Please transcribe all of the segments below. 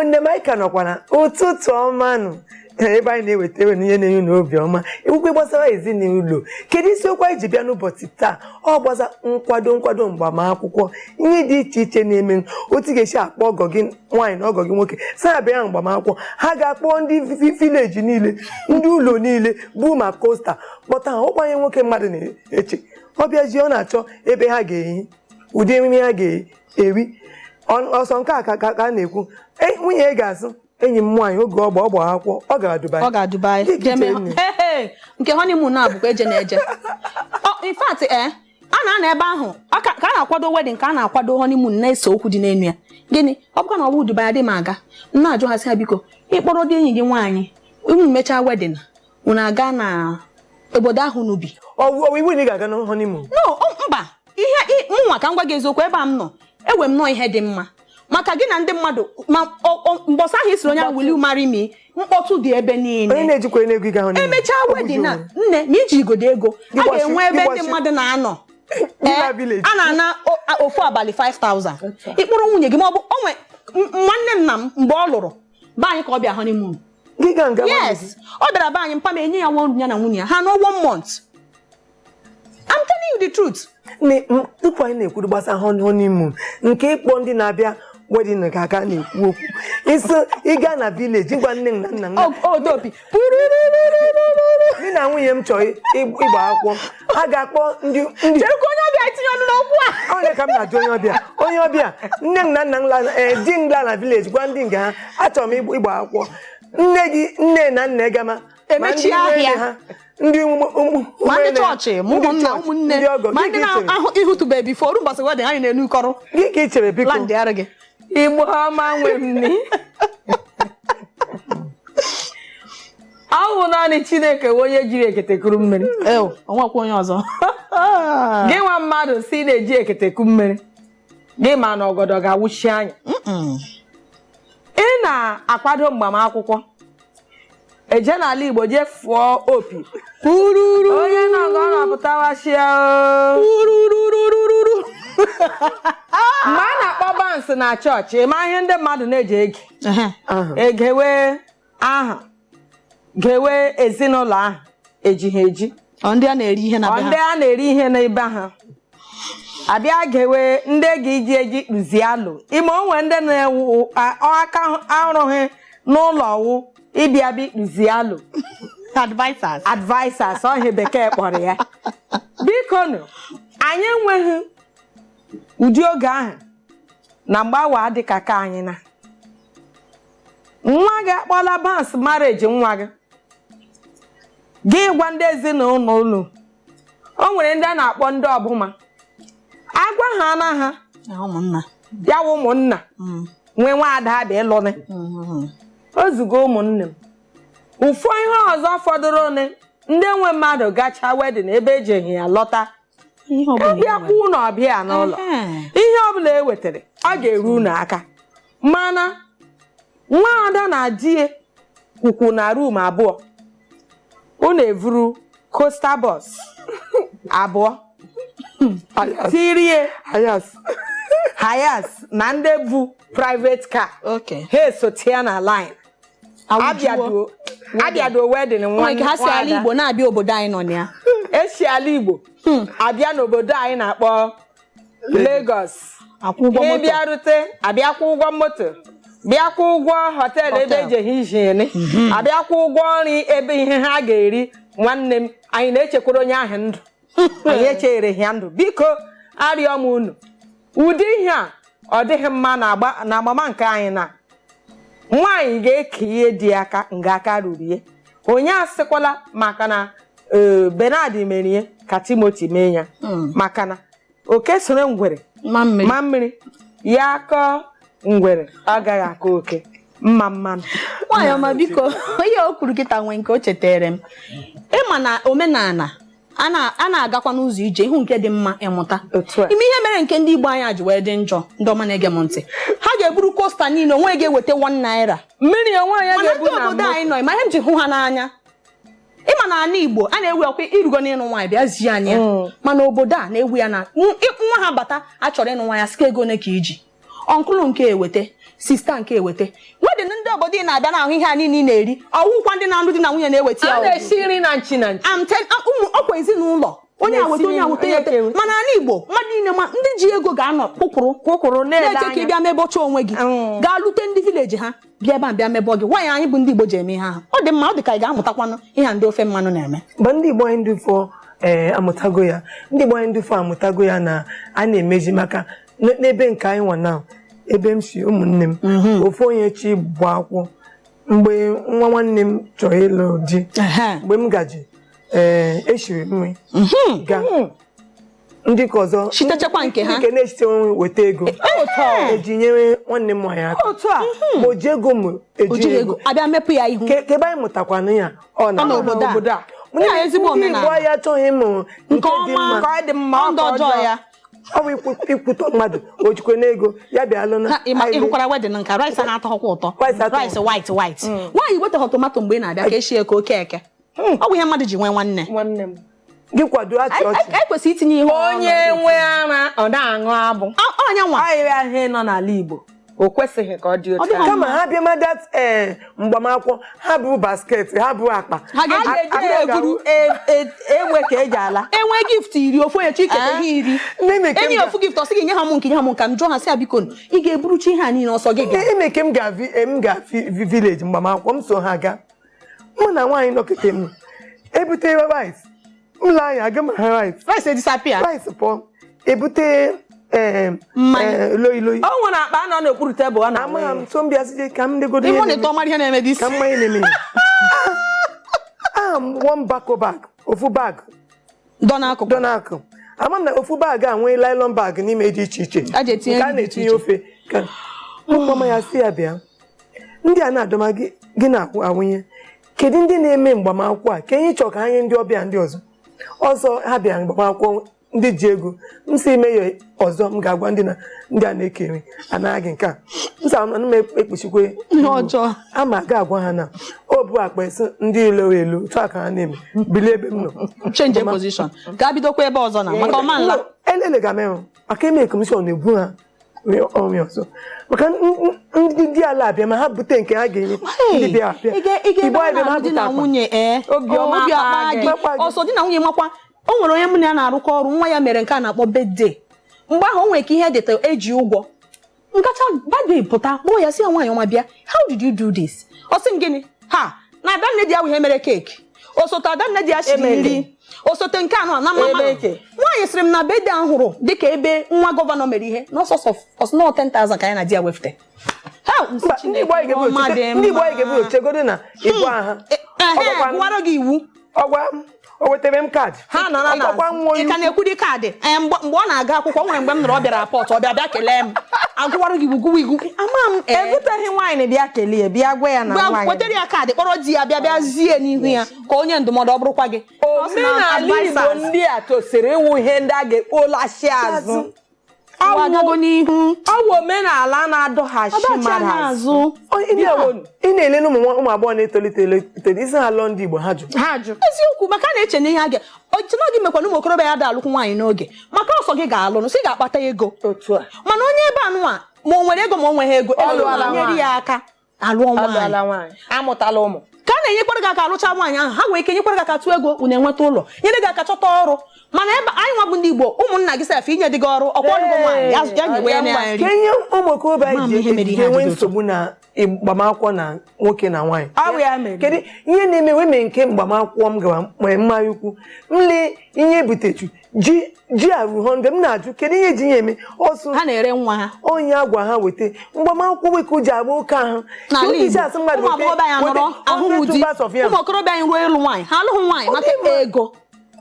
Ụmụnne m, anyị ka nọkwa na Ụtụtụ Ọmanụ, ebe anyị na-eweta ewe ihe na-enye unu obi ọma, ekwukwe gbasara ezinụlọ. Kedu isiokwu anyị ji bịa n'ụbọchị taa? Ọ gbasa nkwado mgbamakwụkwọ, ihe dị iche iche na-eme, otu ị ga-esi akpọ ọgọ gị nwaanyị na ọgọ gị nwoke sị ha bịa mgbamakwụkwọ. Ha ga-akpọ ndị village niile, ndị ụlọ niile bụ ma coaster kpọta ha. Ọkwanye nwoke mmadụ na-eche ọ bịazie, ọ na-achọ ebe ha ga-ehi, ụdị emume ha ga-eri. Ọsọ nke a ka a na-ekwu. Nwunye ga-asụ enyi m nwaanyị oge ọ gba akwụkwọ, ọ gara Dubai. Ọ ga Dubai. Gị jee chere nne. Hey, nke honeymoon a bụkwa eje na eje. In fact, a na-anọ ebe ahụ ka a na-akwado wedding, ka a na-akwado honeymoon, na-ese okwu dị n'elu ya. Gịnị ọ bụkwa na ọ bụ Dubai adị m aga? M na-ajụ ha sị ha, biko, ịkpọrọ dị enyi gị nwaanyị, unu mechaa wedding, unu aga na obodo ahụ unu bi. Ọ iwu na ị ga-aga na honeymoon? No, mba. Ihe mụnwa, ka m gwa gị eziokwu, ebe a m nọ, enwe m nọọ ihe dị mma maka gị na ndị mmadụ ma mbọsị ahụ isiri onye ahụ, "Will you marry me?" Mkpọtụ dị ebe Onye niile. na-ejikwa n'ego ịga honeymoon. Emechaa Ọ bụzi wedding na onwe. nne ma iji igodo ego a ga-enwe ebe ndị mmadụ na-anọ. Ịgba village. A na-ana ofu abalị 5000. Ịkpụrụ nwunye gị maọbụ onwe nwanne nna m, mgbe ọ lụrụ be anyị ka ọ bịa honeymoon. Gị ga nga nwanne? Yes, ọ bịara be anyị. Mpa m enye ya one room, ya na nwunye ya ha nọ one month. I'm telling you the truth. Tupu anyị na-ekwuru gbasara honeymoon nke ịkpọ ndị na-abịa wedding, ka aka na-ekwu okwu isi ịga na village ịgwa nne m na nna m Odopi. Di na nwunye m chọrọ ịgba akwụkwọ, ha ga-akpọ ndị Chere ka onye ọbịa etinye ọnụ n'okwu a. Onye ka m na-ajụ? Onye ọbịa, nne m na nna m di m la na village gwa ndị nke ha, achọrọ m ịgba akwụkwọ. Nne gị, nne na nna gama ma Emechi ndị ahịa. nne ha, ndị Ma ndị ụmụnne ha, chọọchị, ma ndị ụmụnna, chọọchị, ụmụnne, ndị ọgọ. ma Gị ndị ka ị chere? na-ahụ ihutube before ruo mbọsị wedding anyị na-enu kọrọ. Gị ka ị chere, biko? Land arụ gị. Igbo ọma nwe m ni, ọ bụ naanị Chineke wụ onye jiri ekete kuru mmiri. Ew, onwekwa onye ọzọ. Gị nwa mmadụ si na-eji ekete ku mmiri, gị ma na ọgọdọ ga-awụchi anya. Ị na-akwado mgbamakwụkwọ, eje n'ala Igbo jee fụọ opi. Ururu. Onye nọ nga ọ na-apụtawashịa. Urururururu. Mgbe a na-akpọ bands na chọọchị, ịma ihe ndị mmadụ na-eji ege? Ehe. Aha. Egewe aha, gewe ezinụlọ ahụ ejighị eji. Ọ ndị a na-eri ihe na Ọ be ndị ha. a na-eri ihe n'ebe ha abịa gewe ndị ga-eji eji kpụzie alụ ime onwe, ndị na-ewu aka arụghị n'ụlọ wụ ịbịa bịa kpụzie alụ. Advisors. Advisors, ọhịa bekee kpọrọ ya. Biko nụ, anyị enweghị ụdị oge ahụ na mgbawa dịka ka anyị na nwa gị akpọla bands marriage, nwa gị gị gwa ndị ezinụlọ ụlọ. O nwere ndị a na-akpọ ndị ọbụma agwa ha na ha Na ụmụnna. Ya wụ ụmụnna nwee nwaada bịa ịlụnị. Ozugo ụmụnne m, ụfọ ihe ọzọ fọdụrụ ndị nwe mmadụ gacha wedding ebe ejighị ya lọta. Ihe ọbụla ị Ịbịakwa nwere. ụlọ ọbịa n'ụlọ. Ihe ọbụla e wetara, ọ ga-eru unu aka, mana nwaada na di ya kwukwu na room abụọ, unu evuru coaster bus abụọ tirie. Hiace. Hiace na ndị bụ private car. Ha esote na line. Awụjuo. Abịaduo wedding nwa. Nwere ike ha si ala nwaada. Igbo na-abịa obodo anyị nọ na ya. Esi ala Igbo abịa n'obodo anyị na-akpọ Lagos. Akwụ ụgwọ Ị moto. bịarute, abịakwa ụgwọ moto, bịakwa ụgwọ hotel ebe Hotel. eji ehi ijene, abịakwa ụgwọ nri ebe ihe ha ga-eri. Nwanne m, anyị na-echekwara onye ahụ ndụ, anyị echere ya ndụ. Biko, arịọ m unu, ụdị ihe a ọ dịghị mma na na agbama nke anyị na nwaanyị ga-eke ihe dị aka nga aka ruru ya. Onye asịkwala maka na ee, Bernard mere ihe ka Timothy mee ya, maka na oke soro ngwere ma mmiri. Ma mmiri ya kọọ ngwere, ọ gaghị aka oke mma mmanụ. Nwaanyị ọma, biko, ihe o kwuru kịta nwee nke o chetara m. Ịma na omenala a na-agakwa n'ụzọ ije ihu nke dị mma ịmụta. Otu a. Ime ihe mere nke ndị Igbo anyị ji wee dị njọ. Ndị ọma na-ege m ntị, ha ga-eburu coaster niile, onwe ga-eweta 1 naira. Mmiri onwe onye Mana ga-ebu ndị na obodo moto. anyị nọ, ma ihe m ji hụ ha n'anya, ịma na ala Igbo a na-ewe ọkwa irugo n'ịnụ nwaanyị, bịa zie anyị ya. Mana obodo a na-ewu ya na nwa ha bata, achọrọ ịnụ nwa ya, sika ego ole ka iji, uncle nke eweta, sister nke eweta, wedị. Obodo ị na-abịa na-ahụ ihe a niile ị na-eri, ọwụkwa ndị na-alụ di na nwunye na-eweta ya A o. na-esi nri na nchi na nchi. I'm telling ụmụ ọkwa ezinụlọ, onye aweta, onye aweta ya ete. Mana ala Igbo, mmadụ niile, ma ndị ji ego ga-anọ kwụkwụrụ kwụkwụrụ na-ele na-eche ka ị anya. bịa mebọcha onwe gị, gaa lute ndị village ha bịa ebe a bịa mebọ gị. Nwaanyị, anyị bụ ndị Igbo ji eme ihe ahụ, ọ dị mma, ọ dị ka ị ga-amụtakwanụ ihe a ndị ofe mmanụ na-eme. Mgbe ndị Igbo anyị ndị fọ ee amụtago ya, ndị Igbo anyị ndị fọ amụtago ya na a na-emeji maka n'ebe nke anyị nwa na ebe m si, ụmụnne m, ofu onye chi bụ akwụ mgbe nwa nwanne m chọrọ ịlụ di, mgbe m gaji ee eshiri nri ga ndị ka ọzọ Shitechakwa nke ha. Ndị nke na-eshite nri weta ego eji nyere nwanne m nwaanyị aka. Otu a. Ma o ji ego m o eji jighị ego. Ego abịa mepụ ya ihu. Ka ebe anyị mụtakwanụ ya, ọ na Ọ n'obodo a. Obodo a. Ya ezigbo Ndị Igbo omenala. anyị achọghị ịmụ nke nke dị ọma. mma. Ka ọ dị mma, Ọ ọ ndị ka ọjọọ ọjọọ. ya. Ọ bụ ikwutọ mmadụ, o jikwe n'ego ya bịa lụ na Ha, ị hụkwara wedding nka rice a na-atọghọkwa ụtọ. Rice atọghọ. Rice white white, nwaanyị wetaghọ tomato mgbe ị na-abịa ka eshie ka oke eke. Ọ bụ ihe mmadụ ji nwee nwanne. Nwanne m. Gị kwado achị Anyị ọchị. anyị kwesịrị itinye ihe ọnụ. Onye nwe ara, ọ na-aṅụ abụ. Ọnya nwa. Ọhịa ihe nọ n'ala Igbo, o kwesịghị ka ọ dị Ọ otu dịghị ahụ. Kama ha bịa ma that ee mgbamakwụkwọ, ha bụ basket, ha bụ akpa. Ha ga-eji A eburu. ga-eji enwe ka eji ala. Enwe gift 10, ofu onye chọ ikete ha 10. Nne m Enyi ofu gift, ọ sị gị nye ha mụ nke, nye ha mụ nka. M jụọ ha sị ya, biko, ị ga-eburuchi ihe a niile ọsọ gị ga Eme ke m ga m ga village mgbamakwụkwọ, m so ha gaa. Mụ na nwaanyị nọkịta m ebute rice, m lee anya aga m ha rice. Rice edisappear. Rice pụọ, ebute ee Mmanya. Loi loi. O nwere akpa nọ n'okpuru tebụl ọ na-aṅụ Ama m so m bịa site ka m legodo ihe Ime ọ na-eme. na-eto ọmara ihe na-eme dis Ka mmanya na-eme ya. Ah, one bako bag, ofu bag dọ n'akụkụ. Dọ n'akụ. Ama m na ofu bag a nwee nylon bag n'ime dị iche iche A ji etinye nke a nri dị iche na-etinye ofe ka mama ya si ya bịa. Ndị a na-adọma gị gị na-awụnye, kedu ndị na-eme mgbamakwụkwọ a? Ka ihe chọọ ka ha nye ndị ọbịa ndị ọzọ ọzọ ha bịara mgbamakwụkwọ, ndị ji ego. M si ime ya ọzọ, m ga-agwa ndị na ndị a na-eke nri anaghị nke a. M sị ana m ekpuchikwe Ihe ọjọọ. Ama aga agwa ha na o bu akpa esi ndị elo elu otu a ka ha na-eme bilie ebe m nọ. Change position, gaa bidokwa ebe ọzọ na maka ọma nla. Elele ga merụ maka eme commission na-ebu ha ọrịa ọzọ maka ndị di ala abịa ma ha bute nke ha ga-enye ndị bịa abịa. Ị ga Igbo ebe anyị bịa ma na ha di bute na akpa. nwunye ee Obiọma obi akpa akpa gị. gị. Akpa gị. Ọsọ di na nwunye makwa o nwere onye mụ na ya na-arụkọ ọrụ, nwa ya mere nke a na-akpọ birthday. Mgbe ahụ o nwere ka ihe deta eji ụgwọ nkacha birthday pụta, kpọọ ya si ya, "Nwaanyị ọma, bịa, how did you do this?" Ọ sị m gịnị ha na adanne di ya wụ ihe mere cake, osote adanne di ya shiri Emeke. nri, osote nke anọ na mama. Emeke. Nwaanyị sịrị m na birthday ahụ hụrụ dịka ebe nwa governor mere ihe n'ọsọsọ ọsọ 10,000 ka ya na di ya wefute. Ha, nsị Mba, ndị Igbo anyị Chineke, ọma ga-ebu dị ndị Igbo anyị mma. ga-ebu chegodo na igbo aha. Ehe, gụwara gị iwu. Ọgwa m o wetara m kaadị. Ha nọrọ na- Ọgwakwa nwa Ị onye ka na-ekwu dị kaadị ee mgbe ọ na-aga akwụkwọ, o nwere mgbe m nọrọ, ọ bịara pọt, ọ bịa bịa kelee m, agụwara gị iwu, gụwa iwu ama m ee Ebuteghị nwaanyị bịa kelee, bịa gwa ya na nwaanyị wetara ya kaadị, kpọrọ di ya bịa bịa zie n'ihu ya ka onye ndụmọdụ ọ bụrụkwa gị. Ọ sị na Omenala Igbo advisers. ndị a tosiri ịwụ ihe ndị a ga-ekpolachi azụ. Ụwa agago n'ihu. Ọ wụ omenala na-adọghachi ọdachi mmadụ anya azụ. azụ. Ị na-elele ụmụ agbọghọ na-etolite etolite, isi ha lụọ ndị Igbo, ha jụ. Ha jụ. Eziokwu, maka a na-eche na ihe a ga oche na gị mekwana ụmụ okorobịa ya da alụkwụ nwaanyị n'oge maka ọsọ gị ga-alụ sị ga-akpata ego. Otu a. Mana onye ebe anụnwa, ma o nwere ego ma o nweghị ego, Ọ lụọla nyere nwaanyị. ya aka alụọ Alụọla nwaanyị. nwaanyị, amụtala ụmụ. Ka a na-enyekwara gị aka alụcha nwaanyị ahụ, ha nwere ike nyekwara gị aka tụọ ego, unu enweta ụlọ, nyere gị aka chọta ọrụ. Mana ebe anyị nwa bụ ndị Igbo, ụmụnna gị sef inye dị gị ọrụ ọkwa ọlụgo nwaanyị ya ya nyewe ya na nri. Ka ihe ụmụ okorobịa Ama m ji ihe mere ihe ji enwe adịghị otu. nsogbu na mgbamakwụkwọ na nwoke na nwaanyị. Ọ bụ ya mere. Kedu ihe na-eme wee mee nke mgbamakwụkwọ m gara nwere mmanya ukwu, m lee ihe ebutechu ji ji arụ 100, m na-ajụ kedu ihe ji ya eme ọsụ. Ha na-ere nwa ha. Onye agwa ha weta mgbamakwụkwọ weka ji agba oke ahụ. N'ala Kedu Igbo, iji asị mmadụ ụmụ agbọghọbịa anyị nọrọ ahụhụ di, ụmụ okorobịa anyị ruo ịlụ nwaanyị, ha alụghị nwaanyị maka Ọ dị mma. ego.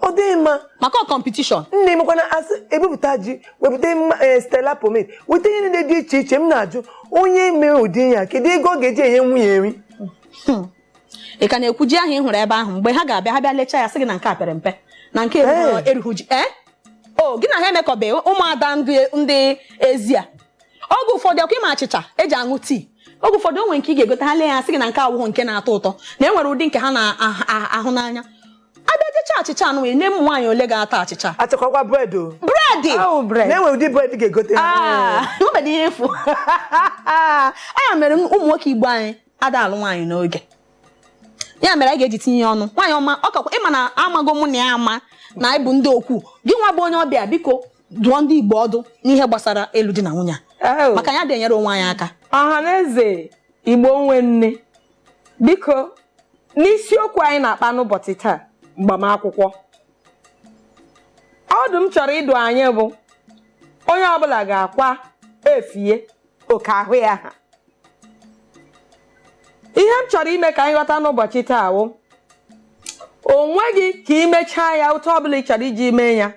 Ọ dịghị mma. Maka competition. Nne emekwana asị ebupụta ji, wepụta Stella pomade, weta ihe niile dị iche iche. M na-ajụ onye mere ụdị ya, kedu ego ọ ga-eji enye nwunye nri? Ị ka na-ekwu ji ahụ ị hụrụ ebe ahụ, mgbe ha ga-abịa, ha bịa lechaa ya, sị gị na nke a pere mpe, na nke erughị ji ee o gị na ha emekọbe ụmụada ndị ezi a. Oge ụfọdụ ọkwa ịma achịcha eji aṅụ tii, oge ụfọdụ o nwere nke ị ga-egote, ha lee ya, sị gị na nke awụghụ nke na-atọ ụtọ, na e nwere ụdị nke ha na-ahụ n'anya. Abịa jecha achịcha anụ wee nye ụmụ nwaanyị ole ga-ata achịcha. Achọkwakwa bread o. Bread. Ahụ bread. Na-enwe ụdị bread ga-egote ha. Ah, nwebedị ihe efu anya mere ụmụ nwoke Igbo anyị. Ada alụ nwaanyị n'oge. Ya mere anyị ga-eji tinye ya ọnụ. Nwaanyị ọma, ọ kakwa ịma na amago mụ na ya ama na anyị bụ ndị okwu. Gị nwa bụ onye ọbịa, biko dụọ ndị Igbo ọdụ n'ihe gbasara ịlụ di na nwunye a. Oh. Maka ya dị enyere onwe anyị aka. Ọha na eze Igbo nwe nne, biko, n'isiokwu anyị na-akpa n'ụbọchị taa, mgbamakwụkwọ, ọdụ m chọrọ ịdụ anyị bụ onye ọbụla ga-akwa efie oke ahụ ya ha. Ihe m chọrọ ime ka anyị ghọta n'ụbọchị taa wụ o nweghị ka imechaa ya otu ọbụla ị chọrọ iji mee ya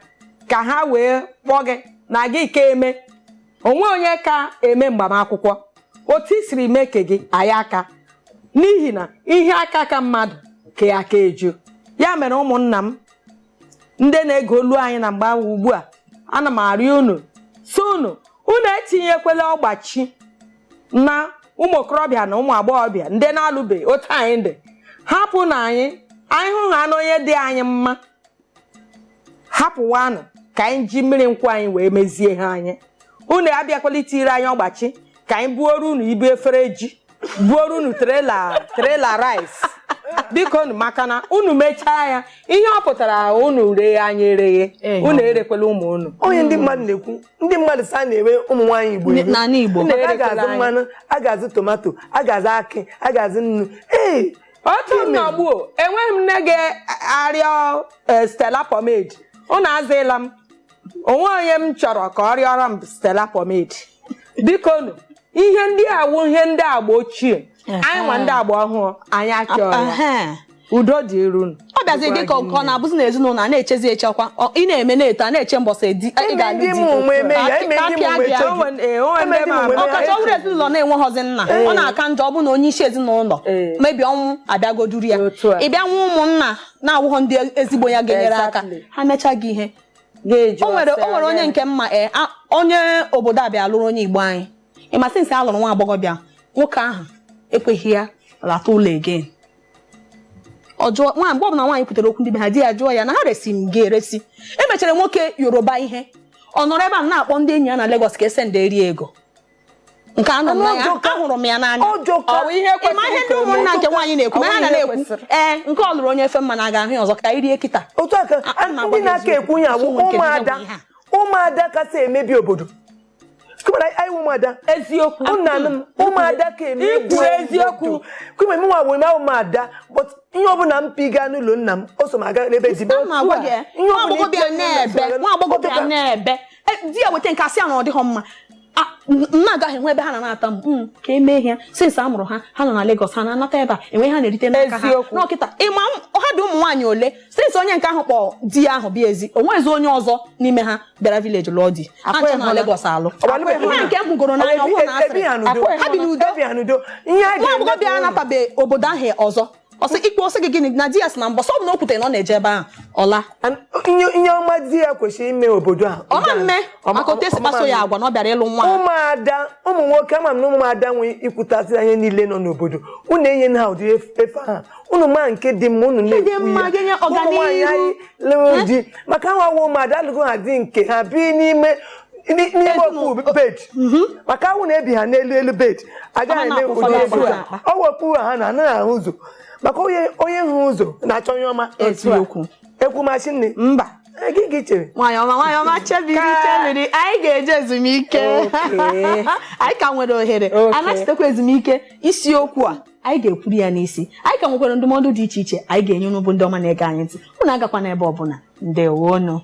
ka ha wee kpọọ gị na gị ka eme onwe onye ka eme mgbamakwụkwọ otu i siri mee ke gị anyị aka, n'ihi na ihe aka ka mmadụ ka ya aka eju. Ya mere, ụmụnna m ndị na-ege olu anyị na mgbe ahụ ugbu a, ana m arịọ unu si unu, unu etinyekwela ọgbachi na ụmụ okorobịa na ụmụ agbọghọbịa ndị na-alụbeghị otu anyị dị. Hapụ na anyị, anyị hụ ha na onye dị anyị mma, hapụwanụ ka anyị ji mmiri nkwụ anyị wee mezie ha. Anyị unu abịakwala itiri anyị ọgbachi ka anyị buoro unu ibu efere ji, buoro unu trailer trailer rice. Biko nu, maka na unu mechaa ya, ihe ọ pụtara, unu ree anyị ereghe. Unu erekwela ụmụ unu. Onye ndị mmadụ na-ekwu, ndị mmadụ sị a na-enwe ụmụ nwaanyị Igbo ere. N'ala Igbo. Maka a ga-azụ mmanụ, a ga-azụ tomato, a ga-azụ akị, a ga-azụ nnu, ee. Otu m nọgbuo, enweghị m nne ga-arịọ Stella pomade. Unu azịla m onwe onye m chọrọ ka ọ rịọrọ m Stella pomade. Biko nụ, ihe ndị a wụ ihe ndị agba ochie. Anyị nwa ndị agba ọhụụ, anyị achọghị ya. Udo dịrị unu. Ọ bịazi dị ka ọ na-abụzi na ezinụlọ a na-echezi echekwa. Ị na-eme na-eto, a na-eche mbọsị di ị Eme ga-alụ ndị di. mụ onwe eme ya, Ka eme ka ndị apịa mụ onwe gị eche ahụ. gị. Onwe Eme ndị ndị ma mụ onwe ama. eme ya. Ọkacha ọ bụrụ ezinụlọ na-enweghọzi nna, ọ na-aka njọ. Ọ bụ na onye isi ezinụlọ mebi, ọnwụ abịagoduru ya. Otu a. Ị bịa nwa ụmụnna na-awụghọ ndị ezigbo ya ga-enyere aka, ha mechaa gị ihe. Ga-eji O nwere ọsọ o nwere onye aga. nke mma, ee, onye obodo a bịa lụrụ onye Igbo anyị. Ịma since a lụrụ nwa agbọghọbịa, nwoke ahụ ekweghị ya lata ụlọ again. Ọ jụọ nwa, mgbe ọbụla nwaanyị kwutere okwu ndị be ha, di ya jụọ ya na ha resi m gị eresi. Emechara nwoke Yoruba ihe, ọ nọrọ ebe a na-akpọ ndị enyi ya na Lagos ka ese ndị eri ego nke anọ m na ya. Ahụrụ m ya n'anya. Ọjọka. Ọ bụ ihe Ịma ihe kwesịrị ndị ka eme. ụmụnna nke nwaanyị na-ekwu, ma Ọ bụ ha na ihe na-ekwu kwesịrị. Ee, nke ọ lụrụ onye efe mma na aga ahụ ya ọzọ ka anyị rie kịta. Otu a ka A na m agwa ndị gị na-aka eziokwu. ekwu ya bụ Ụmụ nke ụmụada. ndị nwe ihe a. Ụmụada kasị emebi obodo. Kụmara anyị wụ ụmụada. Eziokwu. Unu na-anụ m, ụmụada ka emebi Ikwuru eziokwu. obodo. Kụma mụ nwa wụ m ụmụada, but ihe ọbụla m piga n'ụlọ nna m, o so m aga n'ebe di m. A na-agwa gị, Ihe nwa ọbụla agbọghọbịa ị na-ebe, nwa agbọghọbịa na-ebe. Di ya weta nke asị ya na ọ dịghọ mma. M na-agaghị hụ ebe ha na na-ata m ka emee ihe. Since a mụrụ ha, ha nọ na Lagos, ha na-anata ebe a enwe ha na-erite n'aka ha. Eziokwu. N'ọkịta ịma ha dị ụmụ nwaanyị ole since onye nke ahụ kpọọ di ya ahụ bịa ezi, o nweghịzi onye ọzọ n'ime ha bịara village lụọ di. Ha ncha nọ na Lagos alụ. Ihe nke m hụgoro n'anya, ọ bụrụ na Ebi asịrị ha n'udo. ha bi n'udo. Ebi ha n'udo. Ihe a Nwa agbọghọbịa ga-eme. anatabe obodo ahụ ọzọ. Ọsị ikpe ọsị gị gịnị na di ya sị na mbọsọ ọ bụ na o kwutere na ọ na-eje ebe ahụ ọla. Ihe ọma di ya kwesịrị ime obodo a. Ọma mme maka otu esi kpaso ya agwa na ọ bịara ịlụ nwa ha. Ụmụada, ụmụ nwoke, ama m na ụmụada nwe ikwutasị ihe niile nọ n'obodo. Unu enye ha ụdị efe ha, unu ma nke dị mma unu dị na-ekwu mma ya. ga-enye Ụmụ nwaanyị ọganihu. anyị lụrụ di, maka ha nwawa ụmụada alụgo ha di nke ha bi n'ime okpu bed, maka awụ na-ebi ha n'elu elu bed, agaghị Ọ eme na-akwụ ụdị ụfọdụ efe akwụ a. n'akpa. Ọ wụ okpu ha na anaghị ahụ ụzọ, maka onye hụ ụzọ na-achọ onye ọma. Eziokwu. Ekwumachi nne. Mba. Gị gị chere. Nwanyị ọma, nwanyị ọma, chebiri. Chebiri, anyị ga-eje ezumike. Anyị ka nwere ohere anachitekwa ezumike. Isiokwu a anyị ga-ekwuru ya n'isi, anyị ka nwekwara ndụmọdụ dị iche iche anyị ga-enye unu bụ ndị ọma na-ege anyị ntị. Unu agakwa n'ebe ọbụla. Ndewonu.